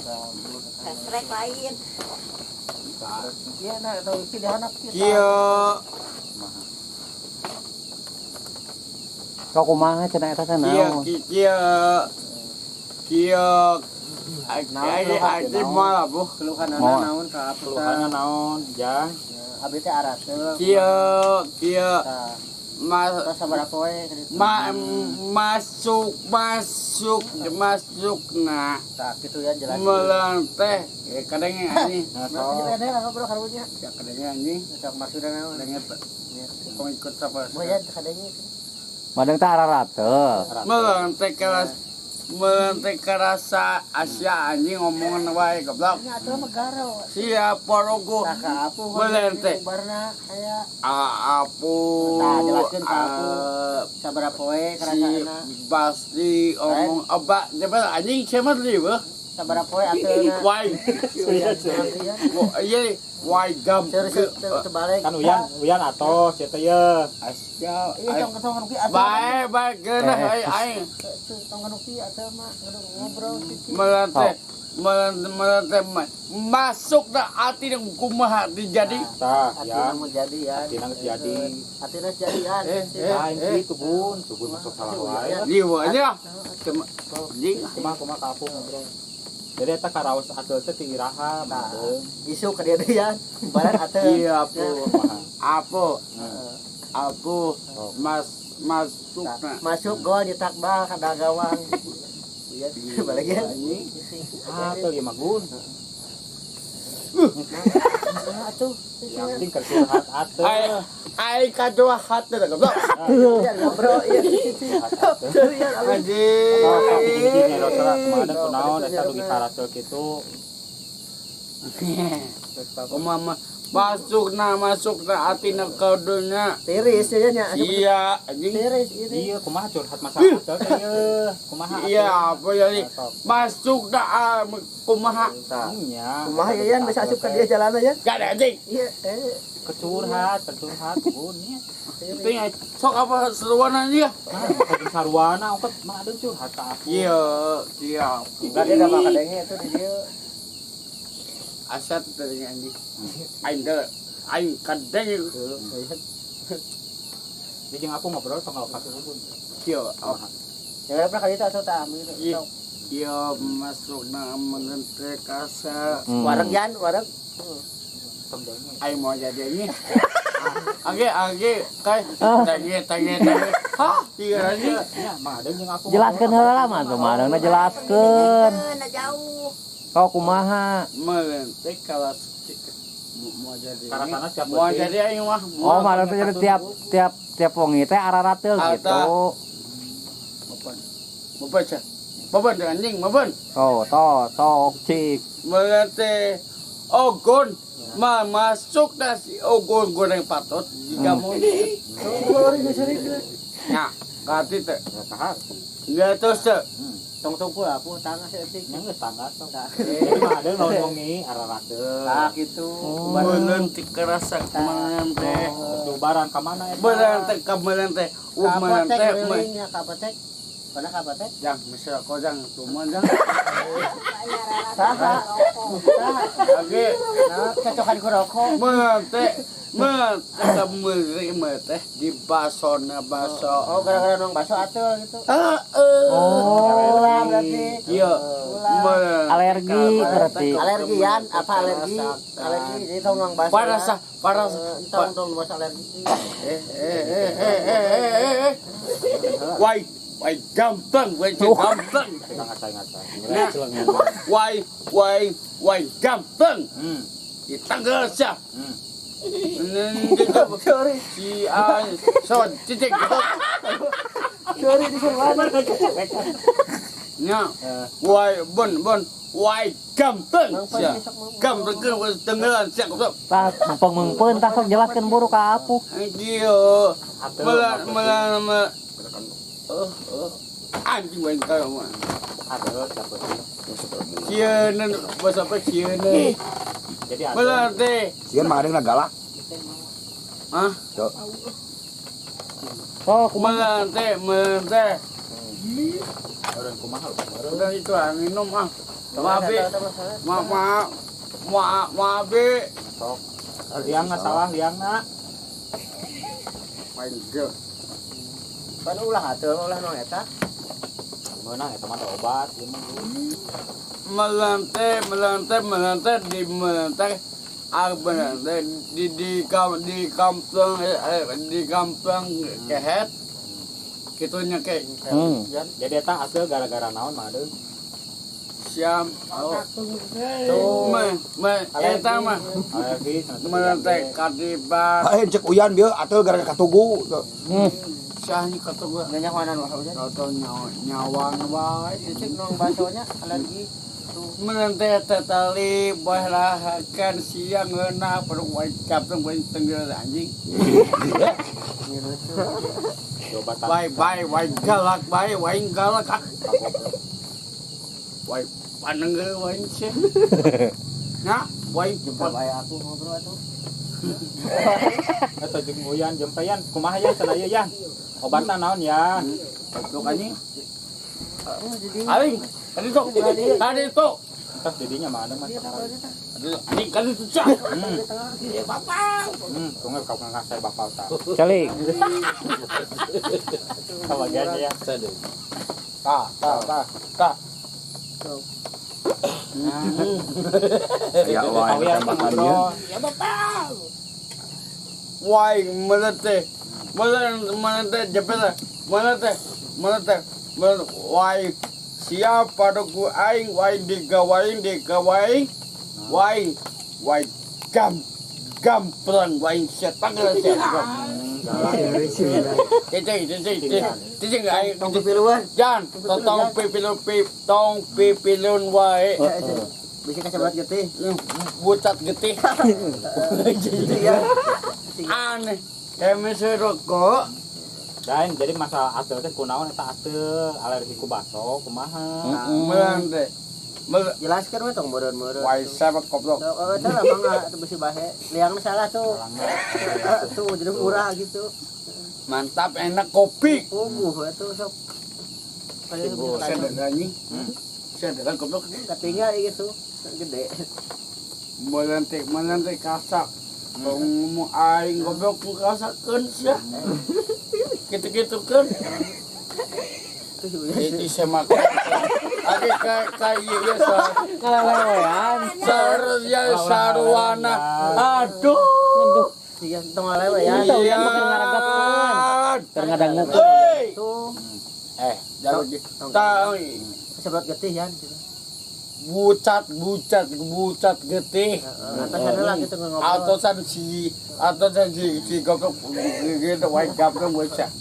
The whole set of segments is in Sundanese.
Strek lain. Iya, nah, atau iki dihanap kita. Kieu. Kau kumaha cenah eta teh Kieu naon? Kieu kieu. Ai ai moal abuh. Keluhanana Moal. Naon ka apu? Keluhanna naon, Jang? Abi teh arateul. Kieu kieu Tah, mas terus sabaraha poe ka ditu? Masuk masuk masuk nah. Tah, kitu ya jelas. Melang teh kadangnya anjing. Nah, Nah, sok. ada ngobrol karunya. Ya kadangnya anjing. Sok maksudna naon? Kadangnya pengikut apa? Boyan kadangnya. Madeng teh ararateul. Melang teh kelas melang teh kerasa Asia anjing ngomongan wae goblok. Nya atuh mah garo. Siapa rogo Tah ka apu Melang teh. Barna aya Apu. Tah, jelaskeun ka apu. Eh, sabaraha poe si karasaana. pasti omong apa coba anjing siapa tadi beuh? Sabaraha poe atuhna. Wai. Wah, iya wai gam. Terbalik. Kan Uyan, Uyan atos ya teh ye. Asia. Iya, tong tong rugi atuh. Bae bae geunah ai aing. Tong rugi atuh mah ngobrol titik. Melante melante melante masuk dah hati yang kumaha dijadi. Tah, Atina ya. mau jadi ya. Atina geus jadi. Atina geus jadian. Lain kitu Bun, Bun masuk salah wae. Liwa aja. Cuma anjing. Kumaha kumaha ka apu ngobrol. Jadi eta karaos ateul teh ti iraha, Nah. Madeng. Isu ka dia deui Baran atuh. Iya apu. Kumaha? Apu. Apu mas masuk Nah, masuk gol nyetak bal ka gawang. Iya, balik ya. Anjing. Ateul ieu mah Gun. Nah, atuh. Yang penting keur curhat ateul. Ai ai kadua hati dah goblok. Iya, ngobrol iya. Sorry ya, abi. Sok sok hiji-hiji Anjing. nyerosna kumaha da kunaon eta dugi karateul kitu. Mama masuk na masuk na hati na kadunya. Tiris ya nya. Iya anjing. Tiris ini. Iya, kumaha curhat masalah ateul teh ieu. Kumaha atuh? Iya apa jadi Sok. masuk na ah, kumaha. Tah. Nya. Kumaha ya yan bisa asup ka dia jalan aja. Gak ada anjing. Iya, eh. Kecurhat, kecurhat Bun nya. Penting sok apa seruan aja. Nah, kajeng sarwana ongkot mah ada curhat ka aku. Iya, iya. Enggak dia enggak bakal denge itu di dia. Asat dari anjing. Aing teh aing kadeng Jadi jeung aku ngobrol sok ngalepas Bun. kieu. Kumaha? Ya pernah kali itu atau tak ambil. Iya. Iya masuk na menente kasa. Wareg yan, wareg. Tong denge. Aing mau jadi anjing. Age age kai tangi tangi tangi. Hah? Iya anjing. Nya, mah ada jeung aku. Jelaskeun heula mah tuh madengna jelaskeun. Nah, jauh. Kau kumaha? Melente kelas mau jadi. Karasana siap Mau penting. jadi aing mah. Oh, madeng teh jadi tiap tiap tiap wengi teh ararateul gitu. Bapak. Bapak sah. Bapak anjing, bapak. Oh, to sok cik. Melente ogon ma masuk dah si ogon goreng patot jika mau. Nah, kati teh. Ya kahar. Enggak terus teh. Tong tungku aku tangga sih etik. Nya geus tangga sok. Jadi mah ada naon wengi ararateul. Tah gitu. Melente kerasa melente. Terus diubaran ka mana eta? Melente ka melente. Kapotek Melente. keliling ya kapotek. Mana kapotek? Jang, misal kau jang, tuman jang. Saha. Saha. Oke, Nah, cocokan ku rokok. melente melente ka melente di basona baso. Oh, gara-gara nong baso atul gitu. Oh, Ulah berarti. Iya. Alergi berarti. Alergi yan, apa alergi? Alergi jadi tong nong baso. Parasa, parasa. Entong tong baso alergi. Eh eh eh eh eh eh eh. Wai, wai gampang, wai gampang. Ngasai ngasai. Nah, wai, wai, wai gampang. Di tanggal sah. Sorry, Si A, so titik gitu. sorry di seruan. Nya, wai bon bon, wai gampang. Gampang ke tenggelam siap goblok. Tah mempeng-mengpeun tah sok jelaskeun buru ka apu. Iya. Melan melan melan. Oh, oh. Anjing wae kau mah. Ateul siap penting. Sieun bahasa apa sieun. Jadi ateul. Melan teh. Sieun mah adengna galak. Hah? Cok. Oh, kumaha? Melan teh, melan teh. Orang kumaha lu meureun. Udah itu ah minum ah. Maaf, ma ma ma maaf. Sok. Liang nggak salah liangna. Main ge. Pan ulah atuh ulah nu eta. Meunang eta mah da obat ieu mah. Melantai, melantai, melantai di melantai. Ah, melantai di kampung di kampung kehet. Kitunya kayak Jadi eta asal gara-gara naon mah deung. Siam. Oh. Tuh. Me, me, eta mah Alergi cenah teh. melantai kadibar. Lain cek Uyan bieu atuh gara-gara katugu. Syahnya kata gua. Nanya nyawanan wah udah. Tahu nyawa nyawa wae. Cek nong basonya alergi. Tuh. Melantai tetali bahkan siang ngeunah perlu wae kampung wae tenggel anjing. Diobatan. Bye bye wae galak bye wae galak ah. Wae panenggel wae sih. Nah, wae Jempol bae aku ngobrol atuh. Eta jeung Uyan jempeyan kumaha yan cenah ieu yan. Obatna naon yan? Goblok anjing. Oh, jadi Aing, tadi tuh. Tadi tuh. Entos didinya mah ada mah. Anjing kali tuh cah. Bapak. Tunggu kau ngasai bapak ta. Calik. Kabagian ya. Ta ta ta ta. Ya wae Uyan tembakan ieu. ngobrol. Ya bapak. Wai melete. Melete melete jepet. Melete melete melete wai siapa doku aing wai digawain digawain wai wai gam gamplang wai setan setan. Cicing cicing cicing aing tong pipiluan. Jan, tong pipilun pip tong pipilun wae. Bisa kasebat getih. Butat getih. Iya. Aneh. Kami rokok. Dan jadi masalah asal teh kunaon eta asal alergi ku baso kumaha. Melante. Mel Jelaskan we tong meureun-meureun. wai sama goblok. Tuh, oh, itu lah mangga tuh besi bahe. Liangna salah tuh. Tuh jadi murah gitu. Mantap enak kopi. Puguh itu sok. Saya ada anjing. Saya ada goblok. Ketinggal gitu. Gede. Melante melante kasak. Tong ngomong aing goblok ku kasakeun sia. Kitu-kitu keun. Jadi sama Ake kayak kayak iya sa. Ngalelewean. Sarya sarwana. Aduh. Iya, tong ngalewe ya. Iya. Uyan mah keur ngaragatkeun. Keur ngadangukeun. Hei. Tuh, Jangan tahu kasebat getih ya gitu. bucat bucat bucat getih. Atasannya lah gitu ngobrol. Atosan si si goblok gitu wae goblok bocah.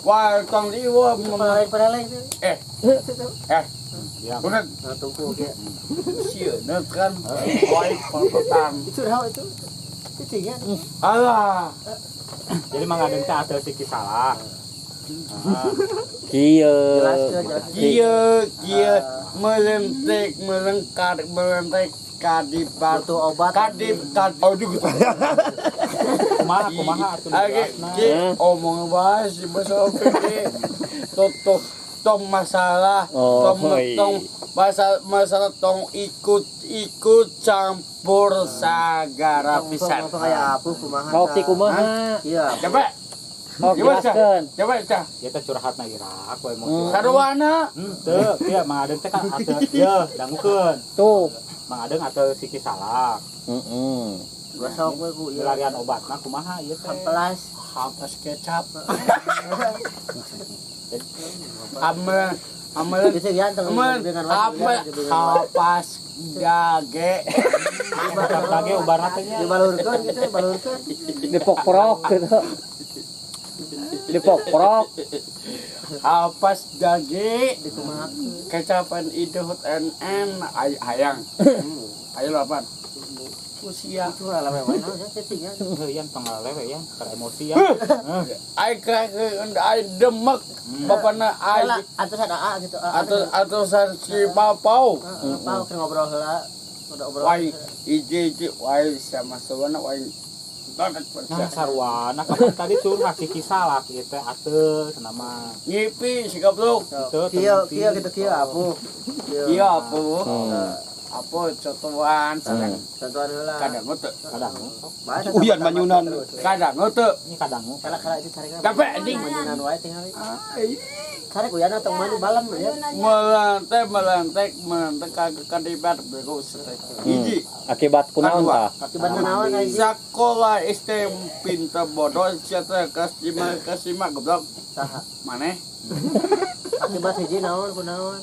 Wah, tong liwa ngomong Perlain-perlain itu. eh eh Diam. udah Nah, tunggu oke. sieun kan wae kontotan. Itu raw itu. Cicingnya. Alah, Jadi Mang Adeng teh asal siki salah. Ah, Kieu. Jelaskeun, jelaskeun. kieu kieu melentik melengkar melentik kadipat Butuh obat. kadip kadip oh gitu. kumaha kumaha atuh nu Age, jelasna. ki omong wae si bos ki. Tong tong masalah, Oh, tong iya. tong masalah masalah tong ikut ikut campur sagara pisan. Tong kayak aku kumaha. Sok ti kumaha? Iya. Coba, Sok coba cah, jelaskeun. coba cah. Ieu teh curhatna iraha we mau. Sarwana, Teu, kieu Mang Adeng teh kan asal ieu dangukeun. Tuh. Mang Adeng asal siki salah. Heeh. Gosok we ku ieu. Dilarian obatna kumaha ieu teh. Hampelas. Hampas kecap. Amel, amel, Bisa ya tong amel, dengan amel, hampas dage. Kecap dage ubarna teh nya. Dibalurkeun gitu, balurkeun. Dipokprok gitu. Dipokprok. Hampas dage. Dikumahakeun. Kecapan itu NN ay hayang. Ayo lapan. Usia. Itu lah lewe naon ya cicingnya. Heuh yan tong ngalewe yan, keur emosi yan. Ay ka ay demek bapana ay Lah, atas ada A gitu. A atau atau si papau. Heeh, pau keur ngobrol heula. Udah obrol. Wai iji iji wai sama sawana wai Nah, sarwana kapan tadi curhat si kisalak ieu teh ateul cenah mah. Ngipi si goblok. Itu Kieu kieu gitu kieu apuh. Iya apa? Apa contohan Hmm. Contohan heula. Kadang teu. Kadang Bae, Uyan manyunan. Kadang teu. ini kadang Kala kala itu tarik. Capek, anjing. Manyunan wae tinggal. Tarik uyan atau manu balam ya. Melantek melantek melantek ka kadibat bego teh. Hiji. Akibat kunaon Kadua. tah? Akibat naon hiji? Sekolah SD pinter bodoh sia teh kelas 5 kelas 5 goblok. Saha? Maneh Akibat hiji naon kunaon?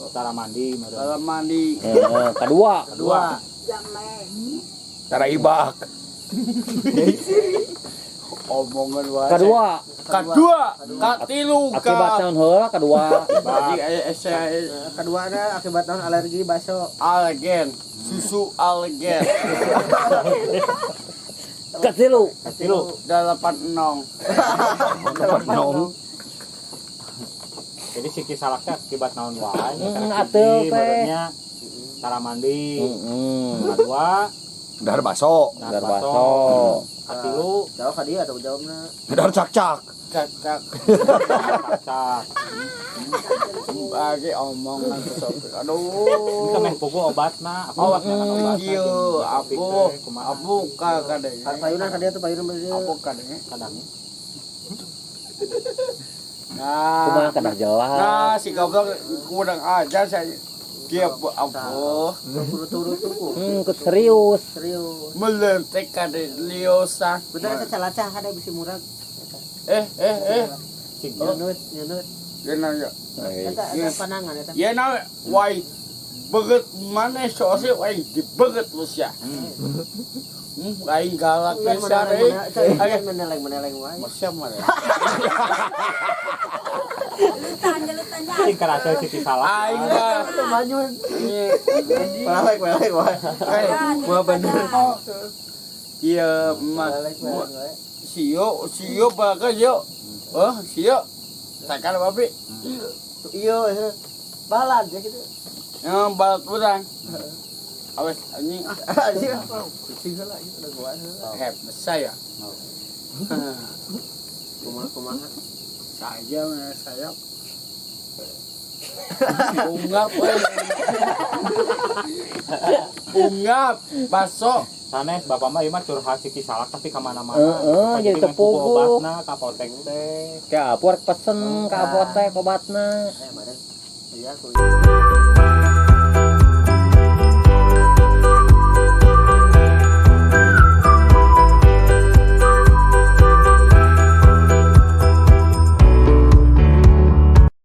Cara mandi meureun. dalam mandi. Heeh, kadua. Kedua. Tara ibak. Omongan wae. Kadua. Kadua, katilu, Akibat ka naon heula kadua. Anjing, saya Kedua ada akibat naon alergi bakso. Alergen, susu alergen. Katilu. Katilu. Delapan nong. Nong. Jadi si kisalak teh akibat naon wae. Ateul teh. Meureunnya cara mandi. Heeh. Kadua, Dahar baso. Dar baso. Katilu, Jawab ka dia atau jawabna. Dahar cak-cak. Cacak cak. bagi omongan sesuatu. Ini Aduh. meh pugu obatna, aku Awas, obatna kan obatna. Iya, aku aku kadang. Payunan ka dia tuh payunan berarti. Aku kadang. Kadang. Nah, Kumaha kedah jelas. nah si goblok kurang ajar saya. Dia apa? Turut-turut tuh. Serius. Serius. Melentek kada liosa. Bener eta calacah ada bisi murag. Eh eh eh. Cing. Nyunut, nyunut. Ya na ya. Eta eta panangan eta. Ya na wai beget mana soalnya wai dibeget lu sia. Aing galak Uyan pisan euy. meneleng meneleng meneleng wae. Masya mana? Cing karasa si kisalak. Aing mah Itu manyun. Melek melek wae. Mah bener. Iya mah Melek melek wae. sio sio bakal yo. Oh, sio. Sakar babi. Iya, iya. Balad ya gitu. Yang balat urang. Awas anjing ah. Anjing apa? Kucing heula ieu udah gua heula. Hep saya. Kumaha kumaha. Saya saya. Ungap euy. Ungap baso. Sanes bapak mah ieu mah curhat si kisalak tapi ka mana-mana. Heeh, jadi meh pugu tepugu. obatna ka apotek teh. Ka apotek pesen ka apotek obatna. Eh, mana? Iya, kuy.